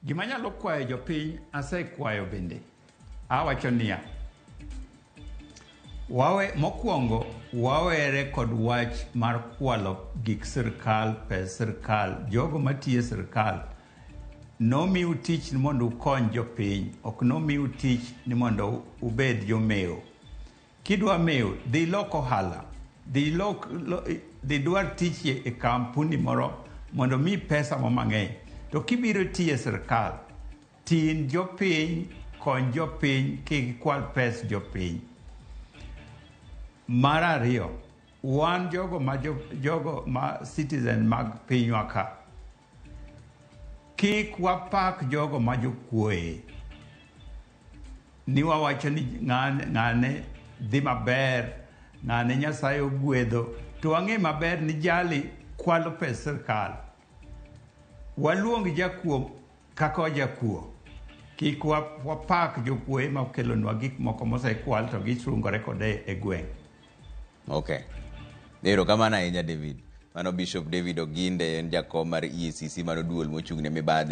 Gima anyalo kwayo jopiny, asekwayo bende, awacho niya, wawe mokwongo wawere kod wach mar kwalo gik sirkal, pes sirkal, jogo matiyo e sirkal nomiu tich ni mondo ukony jopiny, ok nomiu tich ni mondo ubed jomewo. Kidwa mewo, dhi ilok ohala, dhi ilok, dhi dwar tich e kampuni moro mondo mi pesa mo mang'eny. To kibiro tiyo e sirkal, tin jopiny, kony jopiny, kik ikwal pes jopiny. Mar ariyo, wan jogo ma jogo ma citizen mag pinywa ka, kik wapak jogo ma jokuoye. Ni wawacho ni ng'ane dhi maber, ng'ane Nyasaye ogwedho, to wang'e maber ni jali kwalo pes sirkal. Waluong jakuo kaka ojakuo. Kik wapak jokuoye ma okelonwa gik moko mosekwal to gisungore kode e gweng'. Okay. Erokamano ahinya David. Mano Bishop David Oginde en jakom mar EACC mano duol mochung' ne mibadhi.